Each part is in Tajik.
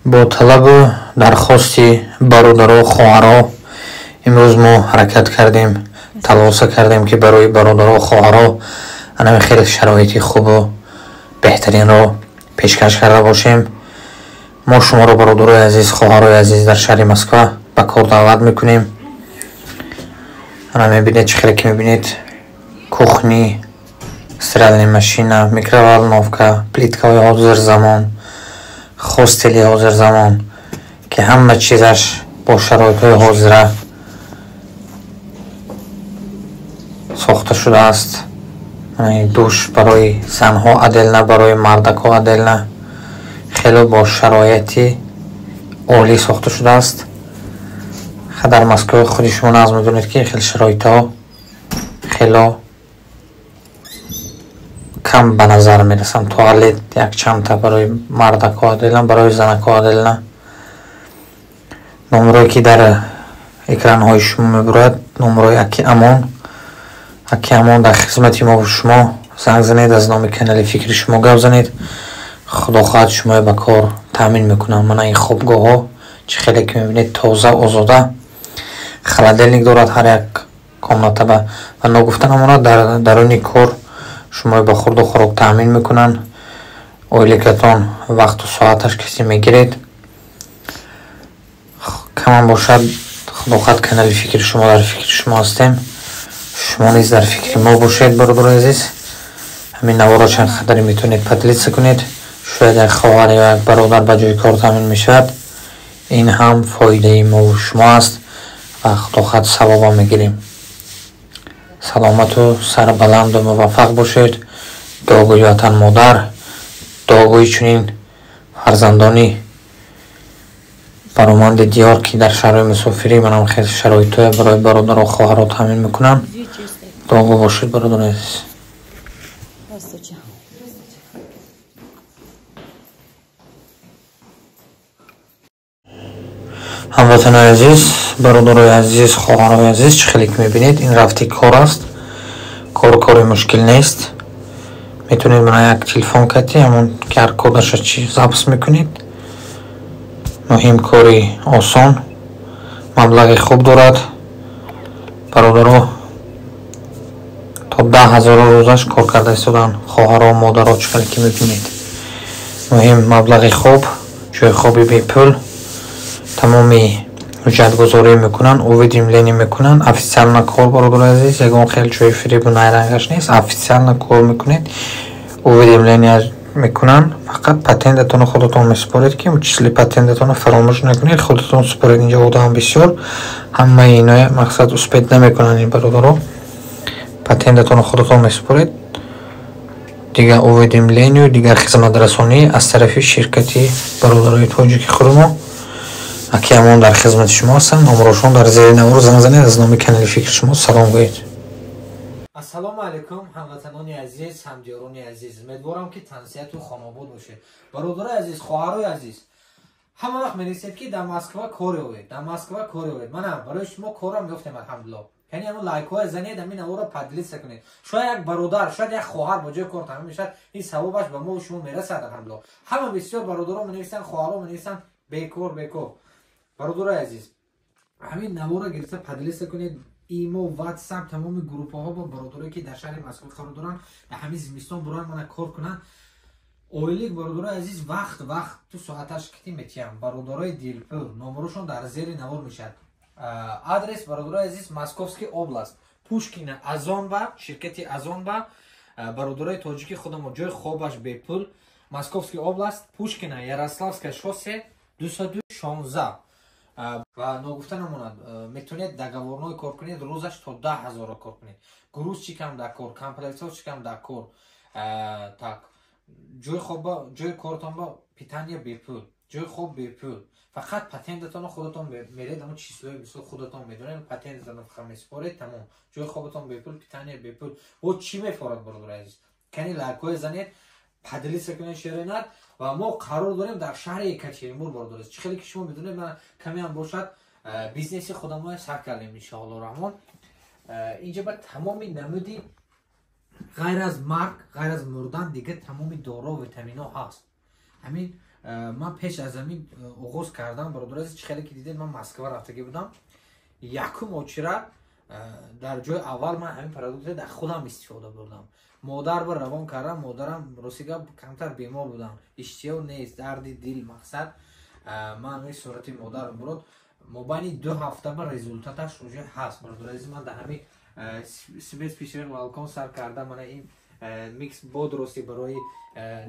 Бо талабу дархости бародаро, хоҳаро имрӯз мо ҳаракат кардем, талоса кардем, ки барои бародаро, хоҳаро анами хеле шароити хубу беҳтаринро пешкаш карда бошем. Мо шуморо, бародарои азиз, хоҳарои азиз, дар шаҳри Москва ба кор даъват мекунем. Ана мебинед, чӣ хеле ки мебинед, кухни, стиральная машина, микроволновка, плиткаҳои ҳозирзамон, хостели ҳозирзамон, ки ҳама чизаш бо шароитҳои ҳозира сохта шудааст. Душ барои занҳо отдельно, барои мардакҳо отдельно, хеле бо шароити олӣ сохта шудааст. Дар Москва худи шумо нағз медонед, ки хеле шароитҳо хело кам ба назар мерасанд. Туалет якчандта барои мардакҳо отдельно, барои занакҳо отдельно. Номерое ки дар экранҳои шумо мебурад, номерои Аки Амон. Аки Амон дар хизмати мо шумо. Занг занед, аз номи канали Фикри шумо гап занед, худо хоҳад шуморо ба кор таъмин мекунам. Мана ин хобгоҳҳо, чӣ хеле ки мебинед, тоза, озода, холодильник дорад ҳар як комната ва ногуфта намонад, дар даруни кор шуморо ба хурду хӯрок таъмин мекунанд. Ойликатон вақту соаташ касе мегиред, камам бошад. Худо хоҳад, канали Фикри шумо дар фикри шумо ҳастем, шумо низ дар фикри мо бошед. Бародарои азиз, ҳамин наворо чанд қадаре метавонед поделиться кунед, шояд як хоҳар ё як бародар ба ҷои кор таъмин мешавад. Ин ҳам фоидаи мову шумо аст ва худо хоҳад савобам мегирем. Саломату сарбаланду муваффақ бошед. Дуогӯи ватан модар, дуогӯи чунин фарзандони бароманди диёр, ки дар шаҳрҳои мусофирӣ манам хеле шароитҳое барои бародару хоҳаро таъмин мекунанд. Дуогӯ бошед, бародарои азиз. Здравствуйте. Ҳамватанои азиз, бародарои азиз, хоҳарои азиз, чӣ хеле ки мебинед, ин рафти кор аст. Кор кори мушкил нест. Метавонед мана як телефон кати ҳамон ҳар кодаша чи запис мекунед. Муҳим кори осон, маблағи хуб дорад. Бародаро то 10 000 рӯзаш кор карда истоданд, хоҳаро, модаро, чӣ хеле ки мебинед. Муҳим маблағи хуб, ҷои хоби бепул, тамоми ҳуҷҷатгузорӣ мекунанд, уведомление мекунанд. Официально кор, бародари азиз, ягон хел ҷои фиребу найрангаш нест. Официально кор мекунед, уведомление мекунанд. Фақат патентатонро худатон месупоред, ки числи патентатонро фаромӯш накунед, худатон супоред. Инҷо одам бисёр, ҳамаи иноя мақсад успеть намекунанд ин бародаро. Патентатонро худатон месупоред, дигар уведомлению, дигар хизматрасонӣ аз тарафи ширкати бародарои тоҷики худи мо. Аки Амон дар хизмати шумо ҳастанд. Номерошон дар зери навор. Занг занед, аз номи канали Фикри шумо салом гӯед. Ассалому алайкум, ҳамватанони азиз, ҳамдиёрони азиз, умедворам, ки тансиҳату хонобод бошед. Бародарои азиз, хоҳарои азиз, ҳама вақт менависед, ки дар Москва кор ёвед, дар Москва кор ёвед. Мана барои шумо корам ёфтем, алҳамдулилло. Яъне ҳамон лайкҳое занед, ҳамин наворро поделиться кунед, шояд як бародар, шояд як хоҳар бо ҷои кор таъмин мешавад. Ин савобаш ба мо шумо мерасад, алҳамдулилло. Ҳама бисёр бародаро менависанд, хоҳаро менависанд: бекор, бекор. Бародарои азиз, ҳамин наворро гирифта поделиться кунед, имо, Ватсап, тамоми группаҳо бо бародарое, ки дар шаҳри Москва қарор доранд, дар ҳамин зимистон буран мана кор кунанд. Ойлик, бародарои азиз, вақт вақту соаташ кити метиҳам. Бародарои дилпур, номерошон дар зери навор мешавад. Адрес, бародарои азиз, Московский область, Пушкина, Азонба, ширкати Азонба. Бародарои тоҷики худамо, ҷои хобаш бепул. Московский область, Пушкина, Ярославское шоссе, 216. Ва ногуфта намонад, метавонед договорной кор кунед, рӯзаш то 10 000 кор кунед. Грузчикам дар кор, комплектовщикам дар кор. Так, ҷои хоба, ҷои кортон ба питание бепул, ҷои хоб бепул. Фақат патентатонро худатон меред, ҳамон числои мисол худатон медонед, патентатонро фақат месупоред, тамом. Ҷои хобатон бепул, питание бепул. О чӣ мефорад, бародари азиз? Кани лайкҳое занед, поделиться кунед, шеренад. Ва мо қарор дорем дар шаҳри Екатеринбург. Бародари, чӣ хеле ки шумо медонед, ман камеам бошад бизнеси худамо сар кардем, иншоалло раҳмон. Инҷа ба тамоми намуди, ғайр аз марг, ғайр аз мурдан, дигар тамоми доро, витаминҳо ҳаст. Ҳамин. Ман пеш аз ҳамин оғоз кардан, бародари азиз, чӣ хеле ки дидед, ман Москва рафтагӣ будам. Якум очира дар ҷои аввал ман ҳамин продукция дар худам истифода бурдам. Модар ба равон кардам, модарам, рости гап, камтар бемор будам, иштиҳо нест, дарди дил, мақсад. Ман сурати модарам бурод, мобайни 2 ҳафта ба результаташ уже ҳаст. Бародари азиз, ман дар ҳамин смесь пищевых волокон сар карда, мана ин микс бодрости барои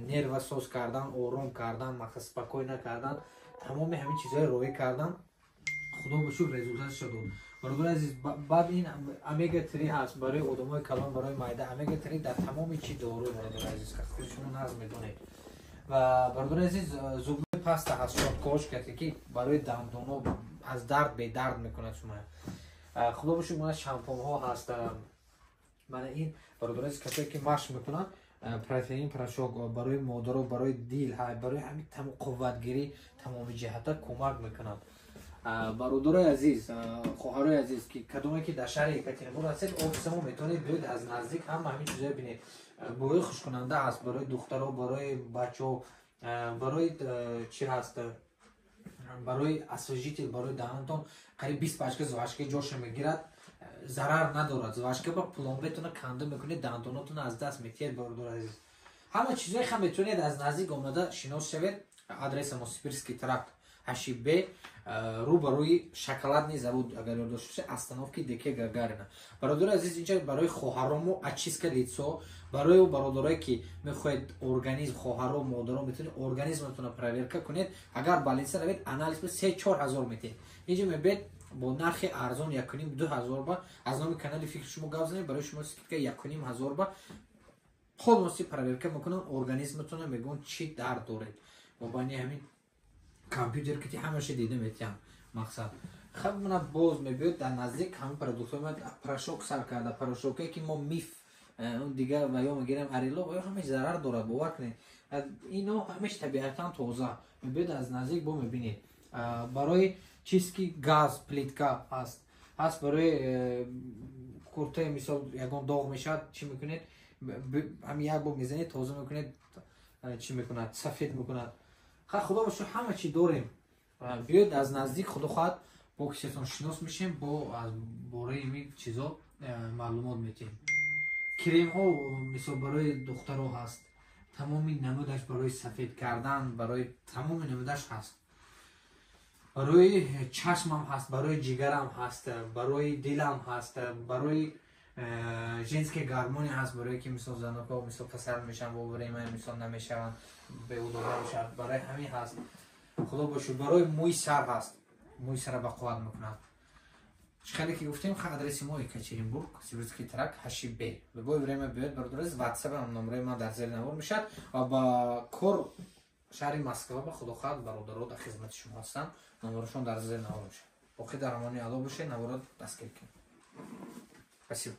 нерва соз кардан, ором кардан, мақсад, спокойно кардан, тамоми ҳамин чизҳои роӣ кардан, худо ба шукр, результаташо дод, бародари азиз. Баъд ин омега 3 ҳаст барои одамои калон, барои майда. Омега 3 дар тамоми чи дору, бародари азиз, худи шумо нағз медонед. Ва, бародари азиз, зубной паста ҳаст, щёткаош ки барои дандоно, аз дард бедард мекунад шумо. Худо ба шукр, шампунҳо ҳаст. Мана ин, бародари азиз, касое ки машқ мекунанд, протеин порошок барои модаро, барои дил, барои ҳамин қувватгирӣ, тамоми ҷиҳата кӯмак мекунад. Бародарои азиз, хоҳарои азиз, ки кадоме ки дар шаҳри Екатеринбург ҳастед, офисамо метавонед биёед, аз наздик ҳама ҳамин чизое бинед. Бӯи хушкунанда ҳаст барои духтаро, барои бачаҳо, барои чӣ ҳаст, барои освежитель барои даҳантон. Қариб 20 пачка жвачка ҷоша мегирад, зарар надорад. Жвачка ба пломбетона канда мекунед, дандонотона аз даст метиҳед. Бародари азиз, ҳама чизое ҳам метавонед аз наздик омада шинос шавед. Адреса мо: Сибирский тракт, 8Б, рӯ ба рӯи шоколадный завод, агар ёд дошта бошед, остановки ДК Гагарина. Бародари азиз, инҷа барои хоҳаромо очистка лицо, барои бародарое ки мехоҳед организм, хоҳаро, модаро, метавонед организматонро проверка кунед. Агар больница равед, анализ 3-4 ҳазор метиҳед, инҷа мебиед бо нархи арзон, 1,5-2 ҳазор ба. Аз номи канали «Фикри шумо» гап занед, барои шумо скидка 1,5 ҳазор ба полностью проверка мекунам организматонро, мегӯям, чӣ дард доред. Мобайни ҳамин компютер ки ҳамаша дида метиҳам, мақсад. Хаб, мана боз мебиёд дар наздик ҳамин продуктҳо, порошок сар карда, порошокое ки мо Миф, дигар ва ё мегирем, Арело, ва ё ҳамаш зарар дорад, бовар кунед, ино ҳамаш табиатан тоза. Мебиёд аз наздик, бо мебинед. Барои чиз ки газ, плитка ҳаст, барои куртаи, мисол, ягон доғ мешавад, чӣ мекунед, ҳами як бор мезанед, тоза мекунед, чӣ мекунад, сафед мекунад. Худо бошур, ҳама чӣ дорем. Биёед аз наздик, худо хоҳад, бо кисетон шинос мешем, бо аз бораи ин чизо маълумот метиҳем. Кремҳо, мисол, барои духтаро ҳаст, тамоми намудаш, барои сафед кардан, барои тамоми намудаш ҳаст, барои чашмам ҳаст, барои ҷигарам ҳаст, барои дилам ҳаст, барои женская гармония ҳаст, барое ки, мисол, заноко, мисол, касал мешаванд, во время, мисол, намешаванд, беудоба мешаванд, барои ҳамин ҳаст. Худо бошур, барои мӯи сар ҳаст, мӯи сара ба қувват мекунад. Хеле ки гуфтем, адреси мо: Екатеринбург, Сибирский тракт, 8Б. Любое время биёед, бародари, ватсап номерои ман дар зери навор мешавад. Ва ба кор шаҳри Москва ба, худо хоҳад, бародаро дар хизмати шумо ҳастанд, номерошон дар зери навор мешавад. Боқӣ дар амони Алло бошед, наворо дастгирӣ кунед. Спасибо.